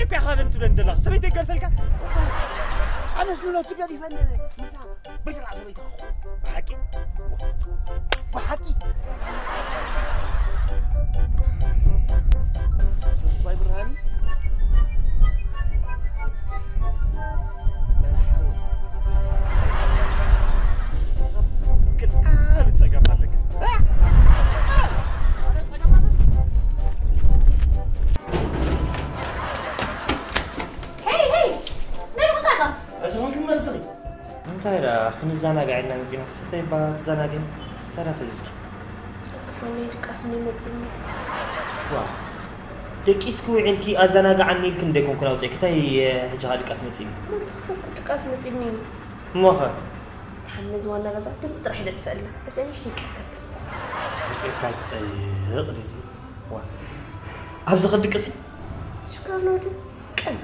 እኮ ኢኻ በን ትብለኒ ዘለኻ። ሰበይተይ ገርፈልካ? ኣነስ ንነቱ ገዲፈኒ። ምሳ በስራ ሰበይትኻ። ብሓቂ? ብሓቂ? ተስፋይ ብርሃን? መርሓባ። ግን ኣነ ጸገም ኣለካ። ሄይ፣ ሄይ! ናይ ምንታይ ኢኻ? እዚ ኹን ክመልስኺ? እንታይ ደኣ፣ ክንዘናጋዕ ኢልና መጺና፣ ስተይ እባ ትዘናግዒ? እንታይ ደኣ ፈዚዝኪ? ቀጠፈኒ፣ ድቃስ ይመጽእኒ። ዋ፣ ደቂስኪ ውዒልኪ ኣዘናግዓኒ ኢልኪ እንደ ኮንኩ ኣውጺእኪ፣ እንታይ፣ ሕጂ ኸኣ ድቃስ መጺኒ? ምን ትኽክል ድቃስ መጺኒ? እሞኸ? ተሓኒ ዝዋና ገዛ ድምፂ ጥራሕ ኢለ ትፈእልና። ኣብዚ ንእሽተይ ቀልቀል። ፍቅርካ ትጸይቕ ድዩ ዝብል? ዋ። ኣብዚ ክድቅሲ? ሽኮር ነው ድም ቀን